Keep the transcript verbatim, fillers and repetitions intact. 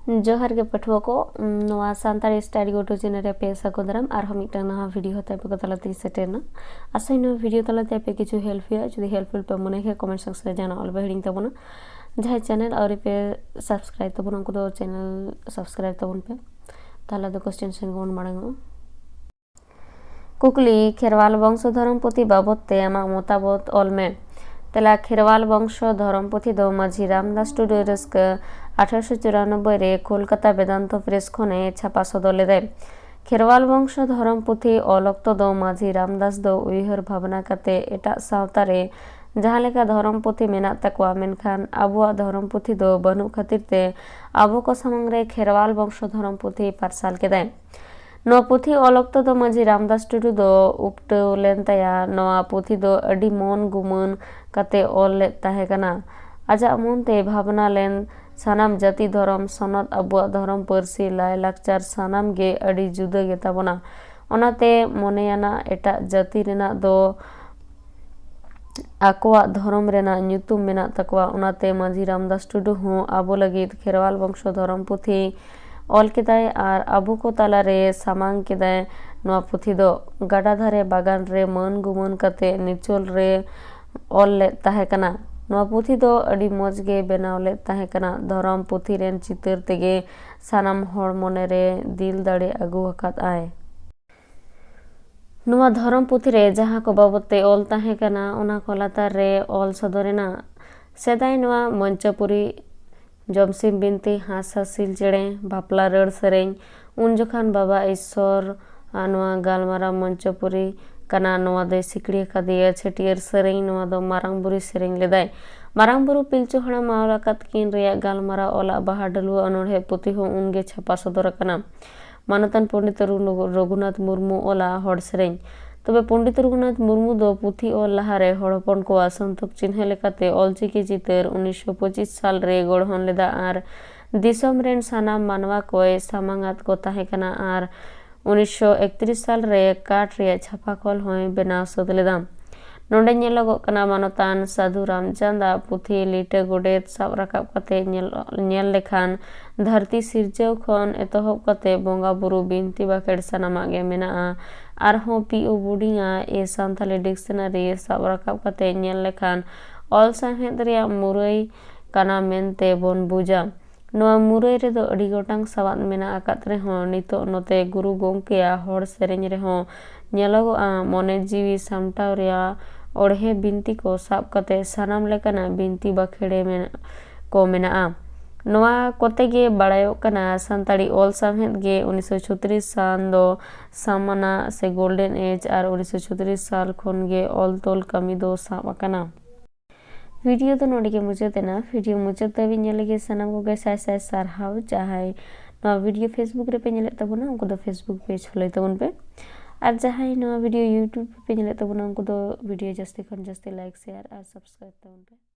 ᱡᱚᱦᱟᱨ ᱜᱮ ᱯᱟᱹᱴᱷᱩᱣᱟᱹ ᱠᱚ, ᱩᱢ, ᱱᱚᱣᱟ Santali Study Go To channel ᱨᱮ ᱟᱯᱮ ᱥᱟᱹᱜᱩᱱ ᱫᱟᱨᱟᱢ᱾ ᱟᱨᱦᱚᱸ ᱢᱤᱫᱴᱟᱝ ᱱᱟᱣᱟ video ᱛᱮ ᱟᱯᱮ ᱠᱚ ᱛᱟᱞᱟᱛᱮᱧ ᱥᱮᱴᱮᱨᱱᱟ᱾ ᱟᱥᱟᱭ ᱱᱚᱣᱟ video ᱛᱟᱞᱟᱛᱮ ᱟᱯᱮ ᱠᱤᱪᱷᱩ help ᱦᱩᱭᱩᱜᱼᱟ᱾ ᱡᱩᱫᱤ helpful ᱯᱮ ᱢᱚᱱᱮ ᱠᱷᱟᱱ comment section ᱨᱮ ᱡᱟᱦᱟᱱᱟᱜ ᱚᱞ ᱯᱮ ᱦᱤᱲᱤᱧ ᱛᱟᱵᱚᱱᱟ᱾ ᱡᱟᱦᱟᱸᱭ channel ᱟᱹᱣᱨᱤ ᱯᱮ subscribe ᱛᱟᱵᱚᱱᱟ, ᱩᱱᱠᱩ ᱫᱚ channel subscribe ᱛᱟᱵᱚᱱ ᱯᱮ᱾ ᱛᱟᱦᱚᱞᱮ ᱟᱫᱚ question ᱥᱮᱱ ᱜᱮᱵᱚᱱ ᱢᱟᱲᱟᱝᱚᱜᱼᱟ᱾ ᱠᱩᱠᱞᱤ, ᱠᱷᱮᱨᱣᱟᱞ ᱵᱚᱝᱥᱚ ᱫᱷᱚᱨᱚᱢ ᱯᱩᱛᱷᱤ ᱵᱟᱵᱚᱫ ᱛᱮ ᱟᱢᱟᱜ ᱢᱚᱛᱟᱢᱚᱛ ᱚᱞ ᱢᱮ᱾ ᱛᱮᱞᱟ, ᱠᱷᱮᱨᱣᱟᱞ ᱵᱚᱝᱥᱚ ᱫᱷᱚᱨᱚᱢ ᱯᱩᱛᱷᱤ ᱫᱚ ᱢᱟᱹᱡᱷᱤ ᱨᱟᱢᱫᱟᱥ ᱴᱩᱰᱩ ᱨᱟᱹᱥᱠᱟᱹ ᱟᱴᱷᱟᱨᱚᱥᱚ ᱪᱩᱨᱟᱱᱚᱵᱵᱳᱭ ᱨᱮ ᱠᱳᱞᱠᱟᱛᱟ ᱵᱮᱫᱟᱱᱛᱚ ᱯᱨᱮᱥ ᱠᱷᱚᱱᱮ ᱪᱷᱟᱯᱟ ᱥᱚᱫᱚᱨ ᱞᱮᱫᱟᱭ᱾ ᱠᱷᱮᱨᱣᱟᱞ ᱵᱚᱝᱥᱚ ᱫᱷᱚᱨᱚᱢ ᱯᱩᱛᱷᱤ ᱚᱞ ᱚᱠᱛᱚ ᱫᱚ ᱢᱟᱹᱡᱷᱤ ᱨᱟᱢᱫᱟᱥ ᱫᱚ ᱩᱭᱦᱟᱹᱨ ᱵᱷᱟᱵᱽᱱᱟ ᱠᱟᱛᱮ ᱮᱴᱟᱜ ᱥᱟᱶᱛᱟ ᱨᱮ ᱡᱟᱦᱟᱸ ᱞᱮᱠᱟ ᱫᱷᱚᱨᱚᱢ ᱯᱩᱛᱷᱤ ᱢᱮᱱᱟᱜ ᱛᱟᱠᱚᱣᱟ, ᱢᱮᱱᱠᱷᱟᱱ ᱟᱵᱚᱣᱟᱜ ᱫᱷᱚᱨᱚᱢ ᱯᱩᱛᱷᱤ ᱫᱚ ᱵᱟᱹᱱᱩᱜ ᱠᱷᱟᱹᱛᱤᱨ ᱛᱮ ᱟᱵᱚ ᱠᱚ ᱥᱟᱢᱟᱝ ᱨᱮ ᱠᱷᱮᱨᱣᱟᱞ ᱵᱚᱝᱥᱚ ᱫᱷᱚᱨᱚᱢ ᱯᱩᱛᱷᱤ ᱯᱟᱨᱥᱟᱞ ᱠᱮᱫᱟᱭ᱾ ᱱᱚᱣᱟ ᱯᱩᱛᱷᱤ ᱚᱞ ᱚᱠᱛᱚ ᱫᱚ ᱢᱟᱹᱡᱷᱤ ᱨᱟᱢᱫᱟᱥ ᱴᱩᱰᱩ ᱫᱚ ᱩᱯᱴᱟᱹᱣ ᱞᱮᱱ ᱛᱟᱭᱟ᱾ ᱱᱚᱣᱟ ᱯᱩᱛᱷᱤ ᱫᱚ ᱟᱹᱰᱤ ᱢᱚᱱ ᱜᱩᱢᱟᱹᱱ ᱠᱟᱛᱮ ᱚᱞ ᱞᱮᱫ ᱛᱟᱦᱮᱸ ᱠᱟᱱᱟ᱾ ᱟᱡᱟᱜ ᱢᱚᱱᱛᱮ ᱵᱷᱟᱵᱽᱱᱟ ᱞᱮᱱ ᱥᱟᱱᱟᱢ ᱡᱟᱹᱛᱤ, ᱫᱷᱚᱨᱚᱢ, ᱥᱚᱱᱚᱛ, ᱟᱵᱚᱣᱟᱜ ᱫᱷᱚᱨᱚᱢ, ᱯᱟᱹᱨᱥᱤ, ᱞᱟᱭᱼᱞᱟᱠᱪᱟᱨ ᱥᱟᱱᱟᱢ ᱜᱮ ᱟᱹᱰᱤ ᱡᱩᱫᱟᱹ ᱜᱮᱛᱟ ᱵᱚᱱᱟ᱾ ᱚᱱᱟᱛᱮ ᱢᱚᱱᱮᱭᱟᱱᱟᱜ ᱮᱴᱟᱜ ᱡᱟᱹᱛᱤ ᱨᱮᱱᱟᱜ ᱫᱚ ᱟᱠᱚᱣᱟᱜ ᱫᱷᱚᱨᱚᱢ ᱨᱮᱱᱟᱜ ᱧᱩᱛᱩᱢ ᱢᱮᱱᱟᱜ ᱛᱟᱠᱚᱣᱟ᱾ ᱚᱱᱟᱛᱮ ᱢᱟᱹᱡᱷᱤ ᱨᱟᱢᱫᱟᱥ ᱴᱩᱰᱩ ᱦᱚᱸ ᱟᱵᱚ ᱞᱟᱹᱜᱤᱫ ᱠᱷᱮᱨᱣᱟᱞ ᱵᱚᱝᱥᱚ ᱫᱷᱚᱨᱚᱢ ᱯᱩᱛᱷᱤ ᱚᱞ ᱠᱮᱫᱟᱭ ᱟᱨ ᱟᱵᱚ ᱠᱚ ᱛᱟᱞᱟᱨᱮ ᱥᱟᱢᱟᱝ ᱠᱮᱫᱟᱭ᱾ ᱱᱚᱣᱟ ᱯᱩᱛᱷᱤ ᱫᱚ ᱜᱟᱰᱟ ᱫᱷᱟᱨᱮ ᱵᱟᱜᱟᱱ ᱨᱮ ᱢᱟᱹᱱ ᱜᱩᱢᱟᱹᱱ ᱠᱟᱛᱮ ᱱᱤᱪᱚᱞ ᱨᱮ ᱚᱞ ᱞᱮᱫ ᱛᱟᱦᱮᱸ ᱠᱟᱱᱟ᱾ ᱱᱚᱣᱟ ᱯᱩᱛᱷᱤ ᱫᱚ ᱟᱹᱰᱤ ᱢᱚᱡᱽ ᱜᱮ ᱵᱮᱱᱟᱣ ᱞᱮᱫ ᱛᱟᱦᱮᱸ ᱠᱟᱱᱟ᱾ ᱫᱷᱚᱨᱚᱢ ᱯᱩᱛᱷᱤ ᱨᱮᱱ ᱪᱤᱛᱟᱹᱨ ᱛᱮᱜᱮ ᱥᱟᱱᱟᱢ ᱦᱚᱲ ᱢᱚᱱᱮᱨᱮ ᱫᱤᱞ ᱫᱟᱲᱮ ᱟᱹᱜᱩ ᱟᱠᱟᱫ ᱟᱭ᱾ ᱱᱚᱣᱟ ᱫᱷᱚᱨᱚᱢ ᱯᱩᱛᱷᱤ ᱨᱮ ᱡᱟᱦᱟᱸ ᱠᱚ ᱵᱟᱵᱚᱫ ᱛᱮ ᱚᱞ ᱛᱟᱦᱮᱸ ᱠᱟᱱᱟ, ᱚᱱᱟ ᱠᱚ ᱞᱟᱛᱟᱨ ᱨᱮ ᱚᱞ ᱥᱚᱫᱚᱨ ᱮᱱᱟ᱾ ᱥᱮᱫᱟᱭ ᱱᱚᱣᱟ ᱢᱚᱧᱪᱚᱯᱩᱨᱤ, ᱡᱚᱢᱥᱤᱢ ᱵᱤᱱᱛᱤ, ᱦᱟᱸᱥ ᱦᱟᱸᱥᱤᱞ ᱪᱮᱬᱮ, ᱵᱟᱯᱞᱟ ᱨᱟᱹᱲ ᱥᱮᱨᱮᱧ, ᱩᱱ ᱡᱚᱠᱷᱟᱱ ᱵᱟᱵᱟ ᱤᱥᱥᱚᱨ ᱟᱨ ᱱᱚᱣᱟ ᱜᱟᱞᱢᱟᱨᱟᱣ ᱢᱚᱧᱪᱚᱯᱩᱨᱤ ᱠᱟᱱᱟ᱾ ᱱᱚᱣᱟ ᱫᱚᱭ ᱥᱤᱠᱲᱤ ᱟᱠᱟᱫᱮᱭᱟ ᱪᱷᱟᱹᱴᱭᱟᱹᱨ ᱥᱮᱨᱮᱧ᱾ ᱱᱚᱣᱟ ᱫᱚ ᱢᱟᱨᱟᱝ ᱵᱩᱨᱩ ᱥᱮᱨᱮᱧ ᱞᱮᱫᱟᱭ᱾ ᱢᱟᱨᱟᱝ ᱵᱩᱨᱩ ᱯᱤᱞᱪᱩ ᱦᱟᱲᱟᱢ ᱢᱟ ᱚᱞ ᱟᱠᱟᱫ ᱠᱤᱱ ᱨᱮᱭᱟᱜ ᱜᱟᱞᱢᱟᱨᱟᱣ ᱚᱞᱟᱜ ᱵᱟᱦᱟ ᱰᱟᱹᱞᱩᱣᱟᱹ ᱚᱱᱚᱬᱦᱮ ᱯᱩᱛᱷᱤ ᱦᱚᱸ ᱩᱱᱜᱮ ᱪᱷᱟᱯᱟ ᱥᱚᱫᱚᱨ ᱟᱠᱟᱱᱟ᱾ ᱢᱟᱱᱚᱛᱟᱱ ᱯᱚᱱᱰᱤᱛ ᱨᱚᱜᱷᱩ-, ᱨᱚᱜᱷᱩᱱᱟᱛᱷ ᱢᱩᱨᱢᱩ ᱚᱞᱟ ᱦᱚᱲ ᱥᱮᱨᱮᱧ᱾ ᱛᱚᱵᱮ ᱯᱚᱱᱰᱤᱛ ᱨᱚᱜᱷᱩᱱᱟᱛᱷ ᱢᱩᱨᱢᱩ ᱫᱚ ᱯᱩᱛᱷᱤ ᱚᱞ ᱞᱟᱦᱟᱨᱮ ᱦᱚᱲ ᱦᱚᱯᱚᱱ ᱠᱚᱣᱟᱜ ᱥᱚᱱᱛᱚᱠ ᱪᱤᱱᱦᱟᱹ ᱞᱮᱠᱟᱛᱮ ᱚᱞᱪᱤᱠᱤ ᱪᱤᱛᱟᱹᱨ ᱩᱱᱤᱥᱥᱚ ᱯᱚᱸᱪᱤᱥ ᱥᱟᱞ ᱨᱮ ᱜᱚᱲᱦᱚᱱ ᱞᱮᱫᱟ ᱟᱨ ᱫᱤᱥᱚᱢ ᱨᱮᱱ ᱥᱟᱱᱟᱢ ᱢᱟᱱᱣᱟ ᱠᱚᱭ ᱥᱟᱢᱟᱝ ᱟᱫ ᱠᱚ ᱛᱟᱦᱮᱸ ᱠᱟᱱᱟ ᱟᱨ ᱩᱱᱤᱥᱥᱚ ᱮᱠᱛᱨᱤᱥ ᱥᱟᱞ ᱨᱮ ᱠᱟᱴ ᱨᱮᱭᱟᱜ ᱪᱷᱟᱯᱟ ᱠᱚᱞ ᱦᱚᱸᱭ ᱵᱮᱱᱟᱣ ᱥᱟᱹᱛ ᱞᱮᱫᱟ᱾ ᱱᱚᱰᱮ ᱧᱮᱞᱚᱜᱚᱜ ᱠᱟᱱᱟ ᱢᱟᱱᱚᱛᱟᱱ ᱥᱟᱹᱫᱷᱩ ᱨᱟᱢᱪᱟᱸᱫᱽ ᱟᱜ ᱯᱩᱛᱷᱤ ᱞᱤᱴᱟᱹ ᱜᱚᱰᱮᱛ ᱥᱟᱵ ᱨᱟᱠᱟᱵ ᱠᱟᱛᱮ ᱧᱮᱞ, ᱧᱮᱞ ᱞᱮᱠᱷᱟᱱ ᱫᱷᱟᱹᱨᱛᱤ ᱥᱤᱨᱡᱟᱹᱣ ᱠᱷᱚᱱ ᱮᱛᱚᱦᱚᱵ ᱠᱟᱛᱮ ᱵᱚᱸᱜᱟ ᱵᱩᱨᱩ ᱵᱤᱱᱛᱤ ᱵᱟᱠᱷᱮᱲ ᱥᱟᱱᱟᱢᱟᱜ ᱜᱮ ᱢᱮᱱᱟᱜᱼᱟ᱾ ᱟᱨᱦᱚᱸ ᱯᱤ ᱳ ᱵᱳᱨᱰᱤᱝ ᱟᱜ ᱮ ᱥᱟᱱᱛᱟᱞᱤ ᱰᱤᱠᱥᱱᱟᱨᱤ ᱥᱟᱵ ᱨᱟᱠᱟᱵ ᱠᱟᱛᱮ ᱧᱮᱞ ᱞᱮᱠᱷᱟᱱ ᱚᱞ ᱥᱟᱶᱦᱮᱫ ᱨᱮᱭᱟᱜ ᱢᱩᱨᱟᱹᱭ ᱠᱟᱱᱟ ᱢᱮᱱᱛᱮ ᱵᱚᱱ ᱵᱩᱡᱟ᱾ ᱱᱚᱣᱟ ᱢᱩᱨᱟᱹᱭ ᱨᱮᱫᱚ ᱟᱹᱰᱤ ᱜᱚᱴᱟᱝ ᱥᱟᱵᱟᱫ ᱢᱮᱱᱟᱜ ᱟᱠᱟᱫ ᱨᱮᱦᱚᱸ ᱱᱤᱛᱚᱜ ᱱᱚᱛᱮ ᱜᱩᱨᱩ ᱜᱚᱢᱠᱮᱭᱟᱜ ᱦᱚᱲ ᱥᱮᱨᱮᱧ ᱨᱮᱦᱚᱸ ᱧᱮᱞᱚᱜᱚᱜᱼᱟ ᱢᱚᱱᱮ ᱡᱤᱣᱤ ᱥᱟᱢᱴᱟᱣ ᱨᱮᱭᱟᱜ ᱚᱲᱦᱮ ᱵᱤᱱᱛᱤ ᱠᱚ ᱥᱟᱵ ᱠᱟᱛᱮ ᱥᱟᱱᱟᱢ ᱞᱮᱠᱟᱱᱟᱜ ᱵᱤᱱᱛᱤ ᱵᱟᱠᱷᱮᱲᱮ ᱢᱮᱱᱟᱜ, ᱠᱚ ᱢᱮᱱᱟᱜᱼᱟ᱾ ᱱᱚᱣᱟ ᱠᱚᱛᱮ ᱜᱮ ᱵᱟᱲᱟᱭᱚᱜ ᱠᱟᱱᱟ ᱥᱟᱱᱛᱟᱲᱤ ᱚᱞ ᱥᱟᱶᱦᱮᱫ ᱜᱮ ᱩᱱᱤᱥᱥᱚ ᱪᱷᱚᱛᱨᱤᱥ ᱥᱟᱞ ᱫᱚ ᱥᱟᱢᱟᱱᱟ ᱥᱮ ᱜᱳᱞᱰᱮᱱ ᱮᱡᱽ ᱟᱨ ᱩᱱᱤᱥᱥᱚ ᱪᱷᱚᱛᱨᱤᱥ ᱥᱟᱞ ᱠᱷᱚᱱ ᱜᱮ ᱚᱞ ᱛᱚᱞ ᱠᱟᱹᱢᱤ ᱫᱚ ᱥᱟᱵ ᱟᱠᱟᱱᱟ᱾ ᱵᱷᱤᱰᱤᱭᱳ ᱫᱚ ᱱᱚᱰᱮ ᱜᱮ ᱢᱩᱪᱟᱹᱫ ᱮᱱᱟ᱾ ᱵᱷᱤᱰᱤᱭᱳ ᱢᱩᱪᱟᱹᱫ ᱫᱷᱟᱹᱵᱤᱡ ᱧᱮᱞ ᱞᱟᱹᱜᱤᱫ ᱥᱟᱱᱟᱢ ᱠᱚᱜᱮ ᱥᱟᱭ ᱥᱟᱭ ᱥᱟᱨᱦᱟᱣ᱾ ᱡᱟᱦᱟᱸᱭ ᱱᱚᱣᱟ ᱵᱷᱤᱰᱤᱭᱳ Facebook ᱨᱮᱯᱮ ᱧᱮᱞᱮᱫ ᱛᱟᱵᱚᱱᱟ, ᱩᱱᱠᱩ ᱫᱚ Facebook ᱯᱮᱡᱽ ᱯᱷᱳᱞᱳᱭ ᱛᱟᱵᱚᱱ ᱯᱮ᱾ ᱟᱨ ᱡᱟᱦᱟᱸᱭ ᱱᱚᱣᱟ ᱵᱷᱤᱰᱤᱭᱳ YouTube ᱨᱮᱯᱮ ᱧᱮᱞᱮᱫ ᱛᱟᱵᱚᱱᱟ, ᱩᱱᱠᱩ ᱫᱚ ᱵᱷᱤᱰᱤᱭᱳ ᱡᱟᱹᱥᱛᱤ ᱠᱷᱚᱱ ᱡᱟᱹᱥᱛᱤ ᱞᱟᱭᱤᱠ, ᱥᱮᱭᱟᱨ ᱟᱨ ᱥᱟᱵᱥᱠᱨᱟᱭᱤᱵ ᱛᱟᱵᱚᱱ ᱯᱮ᱾